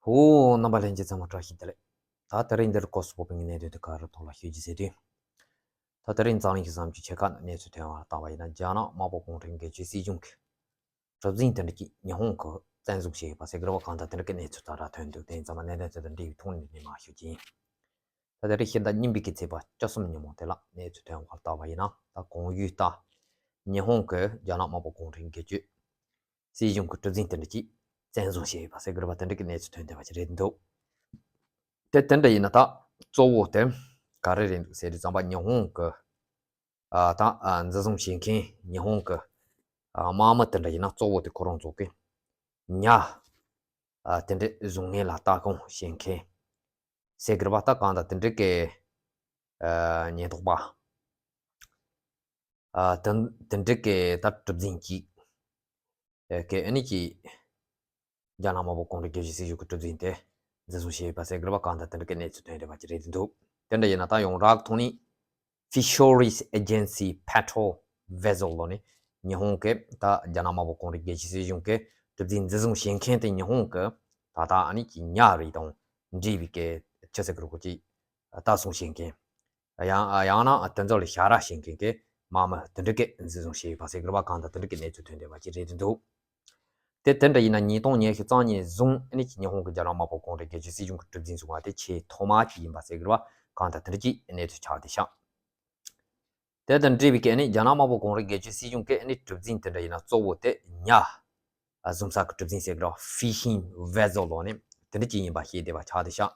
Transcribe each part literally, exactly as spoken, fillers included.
ཕུ་བོ་རྣམ་པ་ལྷན་རྒྱས་ཚང་མ་བཀྲ་ཤིས་བདེ་ལེགས། ད་དེ་རིང་འདིར་སྐོར་སུ་བབས་པའི་གནད་དོན་དེ་ག་རེ་ཐོག་ལ་ཞུ་རྒྱུ་ཟེར་དུས། ད་དེ་རིང་འཛམ་གླིང་གི་བཟང་སྤྱོད་ཆེ་ཁག་ནས་གནས་ཚུལ་ཐོན་པ་ལ་བལྟས་པ་ཡིན་ན། རྒྱ་ནག་དམར་པོ་གུང་ཁྲན་རྒྱལ་སྤྱིའི་སྲིད་གཞུང་གི་གྲུ་གཟིངས་དེ་འདྲ་ཅིག་ཉི་ཧོང་གིས་བཙན་བཟུང་བྱས་ཡོད་པ་ཟེར་གི་རེད་པ། གང་ལྟར་དེ་འདྲ་གི་གནས་ཚུལ་ད་ར་ཐོན་འདུག་དེ་ཡིན་ཙང་མ་གནད་དོན་དེ་དང་འབྲེལ་བའི་ཐོག་ནས་ནས་མར་ཞུ་རྒྱུ་ཡིན། ད་དེ་རིང་ཕྱི་ཟླ་གཉིས་པའི་གི་ཚེས་པ་བཅུ་གསུམ་ཉིན་མོ་དེ་ལ་གནས་ཚུལ་ཐོན་པ་ལ་བལྟས་པ་ཡིན་ན། ད་གོང་ཞུས་ལྟར་ཉི་ཧོང་གིས་རྒྱ་ནག་དམར་པོ་གུང་ཁྲན་རྒྱལ་སྤྱིའི་སྲིད་གཞུང་གི་གྲུ་གཟིངས་དེ་འདྲ་ཅིག་བཙན་བཟུང་བྱས་ཡོད་པ་ཟེར་གི་རེད་པ། དེ་འདྲ་གི་གནས་ཚུལ་ཐོན་བསྡད་པ་ཅིག་རེད་འདུག་དེ་དེ་འདྲ་ཡིན་ན་ད་གཙོ་བོ་དེ་ག་རེ་རེད་འདུག་ཟེར་དུས་ཙམ་པ། ཉི་ཧོང་གི་ཨ་ད་ཨ་འཛིན་བཟུང་བྱེད་མཁན་ཉི་ཧོང་གི་ཨ་དམག་མི་དེ་འདྲ་ཡིན་ན་གཙོ་བོ་དེ་ཁོ་རང་ཚོ་གི་ཉ་ཨ་དེ་འདྲ་བཟུང་མཁན་ལ་ལྟ་སྐོང་བྱེད་མཁན་ཟེར་གི་རེད་པ། ད་གང་ལྟར་དེ་འདྲ་གི་ཨ་ཉེན་རྟོག་པ་ཨ་དེ་དེ་འདྲ་གི་ད་གྲུ་གཟིངས་ཅིག་ཨ་གི་ཨ་ནི་ཅིག་རྒྱ་ནག་དམར་པོ་གུང་ཁྲན་རྒྱལ་སྤྱིའི་སྲིད་གཞུང་གི་གྲུ་གཟིངས་དེ་འཛིན་བཟུང་བྱས་ཡོད་པ་ཟེར་གི་རེད་པ། གང་ལྟར་དེ་འདྲ་གི་གནས་ཚུལ་ཐོན་བསྡད་པ་ཅིག་རེད་འདུག་དེ་འདྲ་ཡིན་ན་ད་ཡོངས་གྲགས་ཐོག་ནས་Fisheries Agency Patrol Vessel ལོ་ནི་ཉི་ཧོང་གི་ད་རྒྱ་ནག་དམར་པོ་གུང་ཁྲན་རྒྱལ་སྤྱིའི་སྲིད་གཞུང་གི་གྲུ་གཟིངས་འཛིན་བཟུང་བྱེད་མཁན་དེ་ཉི་ཧོང་གི་ད་ལྟ་ཨ་ནི་ཅིག་ཉ་རིགས་དང་འབྲེལ་བའི་གི་ཅི་ཟེར་གི་རེད་གོ་ཅིག་ལྟ་སྲུང་བྱེད་མཁན། ཡང་ཡང་ན་དེ་ཚོ་ལ་ཞབས་ར་བྱེད་མཁན་གྱི་དམག་མི་དེ་འདྲ་གི་འཛིན་བཟུང་བྱས་ཡོད་པ་ཟེར་གི་རེད་པ། གང་ལྟར་དེ་འདྲ་གི་གནས་ཚུལ་ཐོན་བསྡད་པ་ཅིག་རེད་འདུག་དེ་དེ་འདྲ་ཡིན་ན་ཉིས་སྟོང་ཉི་ཤུ་རྩ་གཉིས་བཟུང་ཨ་ནི་ཉི་ཧོང་གི་རྒྱ་ནག་དམར་པོ་གུང་ཁྲན་རྒྱལ་སྤྱིའི་སྲིད་གཞུང་གི་གྲུ་གཟིངས་བཟུང་བ་དེ་ཆེས་ཐོག་མ་ཅིག་ཡིན་པ་ཟེར་གི་རེད་པ། གང་ལྟར་དེ་འདྲ་ཅིག་གནས་ཚུལ་ཆགས་བསྡད་ཤག་དེ་དང་འབྲེལ་བའི་གི་ཨ་ནི་རྒྱ་ནག་དམར་པོ་གུང་ཁྲན་རྒྱལ་སྤྱིའི་སྲིད་གཞུང་གི་ཨ་ནི་གྲུ་གཟིངས་དེ་འདྲ་ཡིན་ན་གཙོ་བོ་དེ་ཉ་བཟུང་ས་གི་གྲུ་གཟིངས་ཟེར་གི་རེད་པ། Fishing Vessel ལོ་ནི་དེ་འདྲ་ཅིག་ཡིན་པ་ཤེས་བསྡད་པ་ཆགས་བསྡད་ཤག་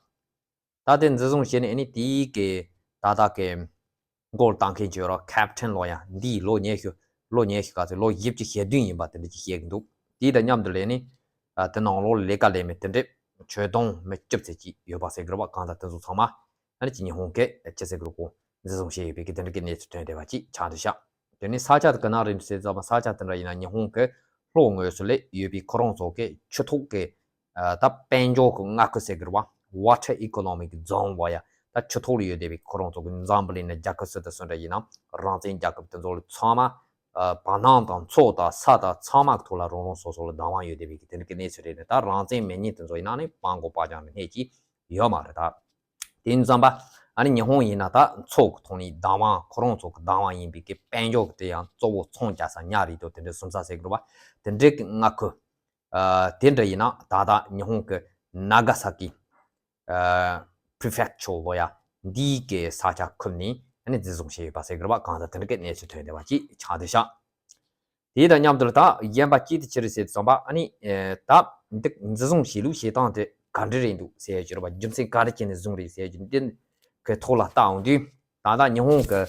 ད་དེ་འཛིན་བཟུང་བྱས་ནས་ཨ་ནི་དེའི་གི་ད་ལྟ་གི་མགོ་བཏགས་མཁན་ཅིག་ཡོད་རེད། Captain ལོ་ཡ་འདིའི་ལོ་ཉི་ཤུ་ལོ་ཉི་ཤུ་ག་ཚོད་ལོ་བཞི་བཅུ་ཞེ་བདུན་ཡིན་པ་དེ་འདྲ་ཅིག་བཤད་གི་འདུག་དེའི་དང་མཉམ་དུ་ལས་ནི་ཨ་དེ་ནང་ལོགས་ལས་ཀ་ལས་མི་དེ་འདྲས་ཁྱོན་བསྡོམས་མི་བཅུ་ཙམ་ཅིག་ཡོད་པ་ཟེར་གི་རེད་པ། གང་ལྟར་དེ་ཚོ་ཚང་མ་ཨ་ནི་ཅིག་ཉི་ཧོང་གི་ཅི་ཟེར་གི་རེད་གོ་འཛིན་བཟུང་བྱས་ཡོད་པའི་གི་དེ་འདྲ་གི་གནས་ཚུལ་ཐོན་བསྡད་པ་ཅིག་ཆགས་འདུག་ཤག་དེ་ནས་ས་ཆ་དེ་ག་ན་རེད་འདུག་ཟེར་ཙམ་པ། ས་ཆ་དེ་འདྲ་ཡིན་ན་ཉི་ཧོང་གི་ལྷོ་ངོས་སུ་ལས་ཡོད་པའི་ཁོ་རང་ཚོ་གི་ཆུ་ཐོག་གི་ཨ་ད་དཔལ་འབྱོར་གྱི་མངའ་ཁུལ་ཟེར་གི་རེད་པ། Water Economic Zone ལོ་ཡ། ད་ཆུ་ཐོག་ལ་ཡོད་བསྡད་པའི་ཁོ་རང་ཚོ་གི་འཛམ་བུ་གླིང་ནས་རྒྱལ་ཁབ་སུ་དང་སུ་འདྲ་ཡིན་ན་རང་བཙན་རྒྱལ་ཁབ་དེ་ཚོ་ལ་ཚང་མ་ཨ་བར་སྣང་དང་མཚོ་དང་ས་དང་ཚང་མ་གི་ཐོག་ལ་རང་རང་སོ་སོ་ལ་བདག་དབང་ཡོད་བསྡད་པའི་གི་དེ་འདྲ་གི་གནས་ཚུལ་རེད། ནས་ད་རང་བཙན་མེད་མཁན་དེ་ཚོ་ཡིན་ན་ནི་སྤྲང་པོ་སྤྲང་རྐྱང་རེད། སྣེ་གཅིག་ཡོད་མ་རེད། ད་དེ་ཡིན་ཙམ་པ་ཨ་ནི་ཉི་ཧོང་ཡིན་ན་ད་མཚོ་གི་ཐོག་ནས་བདག་དབང་ཁོ་རང་ཚོ་གི་བདག་དབང་ཡིན་པའི་གི་དཔལ་འབྱོར་གི་དེ་ཡང་གཙོ་བོ་ཚོང་རྒྱག་ས་ཉ་རིགས་དང་དེ་འདྲ་བཟུང་ས་ཟེར་གི་རེད་པ། དེ་འདྲའི་གི་མངའ་ཁུལ་ཨ་དེ་འདྲ་ཡིན་ན་ད་ལྟ་ཉི་ཧོང་གི་ནཱ་ག་ས་ཀི་ཨ་Prefecture ལོ་ཡ་འདིའི་གི་ས་ཆ་ཁུལ་ནས་ཨ་ནི་འཛིན་བཟུང་བྱས་ཡོད་པ་ཟེར་གི་རེད་པ། གང་ལྟར་དེ་འདྲ་གི་གནས་ཚུལ་ཐོན་བསྡད་པ་ཅིག་ཆགས་བསྡད་ཤག་དེ་དང་མཉམ་དུ་ད་གཞན་པ་གཅིག་དེ་ཅི་རེད་ཟེར་དུས་ཙམ་པ། ཨ་ནི་ཨེ་ད་འདི་འཛིན་བཟུང་བྱེད་ལུགས་བྱེད་སྟངས་དེ་ག་འདྲ་རེད་འདུག་ཟེར་ཡ་ཅིག་རེད་པ། རྒྱུ་མཚན་ག་རེ་བྱས་ནས་བཟུང་རེད་ཟེར་ཡ་ཅིག་འདི་གི་ཐོག་ལ་ལྟ་འོང་དུས། ད་ལྟ་ཉི་ཧོང་གི་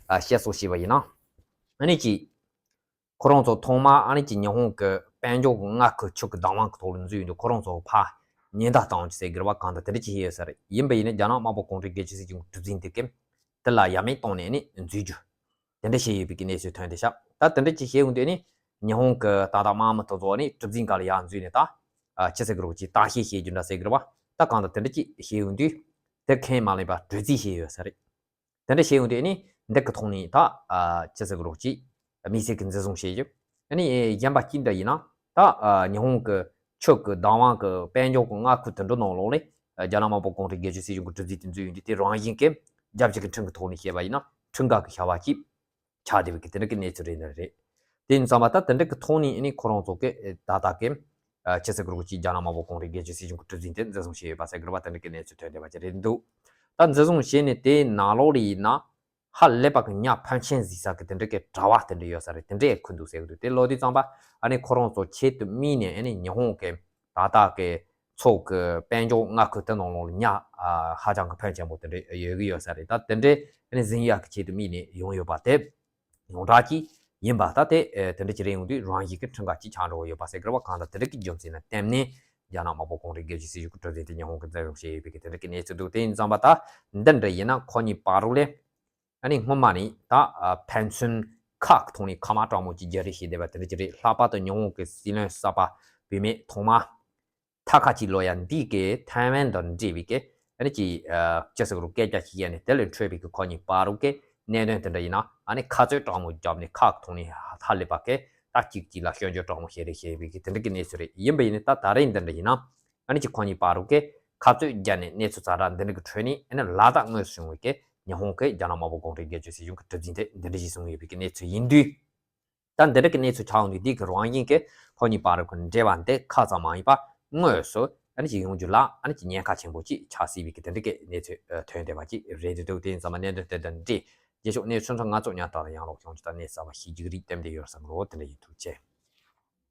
ཨ་བཤད་སྲོལ་བྱས་པ་ཡིན་ན། ཨ་ནི་ཅིག་ཁོ་རང་ཚོ་ཐོག་མ་ཨ་ནི་ཅིག་ཉི་ཧོང་གི་དཔལ་འབྱོར་གྱི་མངའ་ཁུལ་ཆུ་གི་བདག་དབང་གི་ཐོག་ལ་འཛུལ་ཡོང་དུས་ཁོ་རང་ཚོ་ཕར་ཉེན་བརྡ་བཏང་ཡོང་ཅིག་ཟེར་གི་རེད་པ། གང་ལྟར་དེ་འདྲ་ཅིག་བཤད་ཡོད་ས་རེད། ཡིན་པ་ཡིན་ན་རྒྱ་ནག་དམར་པོ་གུང་ཁྲན་རྒྱལ་སྤྱིའི་སྲིད་གཞུང་གི་གྲུ་གཟིངས་དེ་གི་དེ་ལ་ཡ་མེད་བཏང་ནས་ཨ་ནི་འཛུལ་རྒྱུ། དེ་འདྲ་བྱས་ཡོད་པའི་གི་གནས་ཚུལ་ཐོན་བསྡད་ཤག་ད་དེ་འདྲ་ཅིག་བྱས་ཡོང་དུས་ནི་ཉི་ཧོང་གི་ད་ལྟ་དམག་མི་དེ་ཚོ་ནི་གྲུ་གཟིངས་སྒང་ལ་ཡར་འཛུལ་ནས་ད་ཨ་ཅི་ཟེར་གི་རེད་གོ་ཅིག་བརྟག་དཔྱད་བྱེད་རྒྱུ་འདྲ་ཟེར་གི་རེད་པ། ད་གང་ལྟར་དེ་འདྲ་ཅིག་བྱས་ཡོང་དུས་དེ་ཁས་མ་ལེན་པར་དྲོད་རྩིས་བྱས་ཡོད་ས་རེད། དེ་འདྲ་བྱས་ཡོང་དུས་ནི་འདི་གི་ཐོག་ནས་ད་ཨ་ཅི་ཟེར་གི་རེད་གོ་ཅིག་དམིགས་བསལ་གྱི་འཛིན་བཟུང་བྱས་རྒྱུ། ཨ་ནི་གཞན་པ་གཅིག་འདྲ་ཡིན་ན་ད་ཨ་ཉི་ཧོང་གི་ཆུ་གི་བདག་དབང་གི་དཔལ་འབྱོར་གྱི་མངའ་ཁུལ་དེ་འདྲ་ནང་ལོགས་ལ་ཨ་རྒྱ་ནག་དམར་པོ་གུང་ཁྲན་རྒྱལ་སྤྱིའི་སྲིད་གཞུང་གི་གྲུ་གཟིངས་དེ་འཛུལ་ཡོང་དུས། དེ་རང་བཞིན་གྱིས་རྒྱལ་སྤྱི་གི་ཁྲིམས་ཀྱི་ཐོག་ནས་བཤད་པ་ཡིན་ན་ཁྲིམས་འགལ་གྱི་བྱ་བ་ཅིག་ཆགས་བསྡད་པའི་གི་དེ་འདྲ་གི་གནས་ཚུལ་རེད་འདྲ་རེད། དེ་ཡིན་ཙང་མ་ད་དེ་འདྲ་གི་ཐོག་ནས་ཨ་ནི་ཁོ་རང་ཚོ་གི་ཨེ་ད་ལྟ་གི་ཨ་ཅི་ཟེར་གི་རེད་གོ་ཅིག་རྒྱ་ནག་དམར་པོ་གུང་ཁྲན་རྒྱལ་སྤྱིའི་སྲིད་གཞུང་གི་གྲུ་གཟིངས་དེ་འཛིན་བཟུང་བྱས་ཡོད་པ་ཟེར་གི་རེད་པ། དེ་འདྲ་གི་གནས་ཚུལ་ཐོན་བསྡད་པ་ཅིག་རེད་འདུག་ད་འཛིན་བཟུང་བྱས་ནས་དེའི་ནང་ལོགས་ལ་ཡིན་ན་ཧ་ལས་པ་གི་ཉ་ཕོན་ཆེན་གཟིགས་ས་གི་དེ་འདྲ་གི་དྲ་བ་དེ་འདྲ་ཡོད་ས་རེད། དེ་འདྲ་ཡང་ཁུར་འདུག་ཟེར་གི་འདུག་དེ་ལོ་དུས་ཙམ་པ་ཨ་ནི་ཁོ་རང་ཚོ་ཆེད་དུ་དམིགས་ནས་ཨ་ནི་ཉི་ཧོང་གི་ད་ལྟ་གི་མཚོ་གི་དཔལ་འབྱོར་མངའ་ཁུལ་དེ་ནང་ལོགས་ལ་ཉ་ཨ་ཧ་ཅང་གི་ཕོན་ཆེན་པོ་དེ་འདྲ་ཡོད་གི་ཡོད་ས་རེད། ད་དེ་འདྲ་ཨ་ནི་འཛིན་ཡག་གི་ཆེད་དུ་དམིགས་ནས་ཡོང་ཡོད་པ་དེ་ཡོངས་གྲགས་ཀྱི་ཡིན་པ། ད་དེ་ཨེ་དེ་འདྲ་ཅིག་རེད་ཡོང་དུས་རང་བཞིན་གྱི་ཁྲིམས་འགལ་ཅིག་ཆགས་འགྲོ་གི་ཡོད་པ་ཟེར་གི་རེད་པ། གང་ལྟར་དེ་འདྲ་གི་རྒྱུ་མཚན་ལ་བརྟེན་ནས་རྒྱ་ནག་དམར་པོ་གུང་ཁྲན་རྒྱལ་སྤྱིའི་སྲིད་གཞུང་གི་གྲུ་གཟིངས་དེ་ཉི་ཧོང་གིས་འཛིན་བཟུང་བྱས་ཡོད་པའི་གི་དེ་འདྲ་གི་གནས་ཚུལ་འདུག་དེ་ཡིན་ཙང་མ་ད་འདི་འདྲ་ཡིན་ན་ཁོ་གཉིས་བར་དུ་ལས་ཨ་ནི་སྔོན་མ་ནས་ད་ཨ་ཕན་ཚུན་ཁ་གི་ཐོག་ནས་ཁ་མ་དྲང་མོ་ཅིག་རྒྱག་རེས་བྱས་བསྡད་པ་དེ་འདྲ་ཅིག་རེད། ལྷག་པར་དུ་ཉི་ཧོང་གི་སྲིད་བློན་གསར་པ་བུད་མེད་ཐོག་མ་ཐ་ཁ་ཅིག་ལོ་ཡ་འདི་གི་ཐའེ་ཝན་དང་འབྲེལ་བའི་གི་ཨ་ནི་ཅིག་ཨ་ཅི་ཟེར་གི་རེད་སྐད་ཆ་ཅིག་བཤད་ནས་དེ་ལས་འཕྲོས་པའི་གི་ཁོ་གཉིས་བར་དུ་གི་གནད་དོན་དེ་འདྲ་ཡིན་ན་ཨ་ནི་ཁ་རྩོད་དྲང་མོ་བརྒྱབ་ནས་ཁ་གི་ཐོག་ནས་ཧ་ལས་པ་གི་ད་གཅིག་གཅིག་ལ་སྐྱོན་བརྗོད་དྲང་མོ་བྱེད་རེས་བྱེད་པའི་གི་དེ་འདྲ་གི་གནས་ཚུལ་རེད། ཡིན་པ་ཡིན་ནའི་ད་ད་རེས་འདི་འདྲ་ཡིན་ན་ ཨ་ནི་ཅིག་ཁོང་གཉིས་བར་རུ་གི་ཁ་རྩོད་བརྒྱབ་ནས་གནས་ཚུལ་ཛ་དྲག་འདི་འདྲ་གི་འཕྲོས་ནས་ཨ་ནི་ལ་དྭགས་དངོས་སུ་བྱུང་བའི་གི་ཉི་ཧོང་གི་རྒྱ་ནག་དམར་པོ་གུང་ཁྲན་སྒེར་གཅོད་སྲིད་གཞུང་གི་གྲུ་གཟིངས་དེ་འདི་འདྲ་ཞིག་བཟུང་ཡོད་པའི་གི་གནས་ཚུལ་ཡིན་དུས། ད་འདི་འདྲ་གི་གནས་ཚུལ་ཆགས་ཡོང་དུས་འདི་གི་རང་བཞིན་གི་ཁོ་གཉིས་བར་གི་འབྲེལ་བ་འདི་ཁ་ཙམ་མ་ཡིན་པ་དངོས་སུ་ཨ་ནི་ཅིག་ཡོང་རྒྱུ་ལ་ཨ་ནི་ཅིག་ཉེན་ཁ་ཆེན་པོ་ཅིག་ཆགས་སྲིད་པའི་གི་དེ་འདྲ་གི་གནས་ཚུལ་ཐོན་བསྡད་པ་ཅིག་རེད་འདུག་དེ་ཡིན་ཙང་མ་གནད་དོན་དེ་དང་འབྲེལ་རྗེས་ཕྱོགས་གནས་ཚུལ་ཕྲ་ང་ཚོ་ཉག་ཐག་ཡང་ལོག་ཡོང་རྒྱུ་དང་གནས་གསར་པ་ཤེས་རྒྱུ་རིགས་བསྟན་བསྡད་ཡོད་བསམ་གི་རོ། དེ་འདྲ་ཡིན་ཐུགས་རྗེ་ཆེ།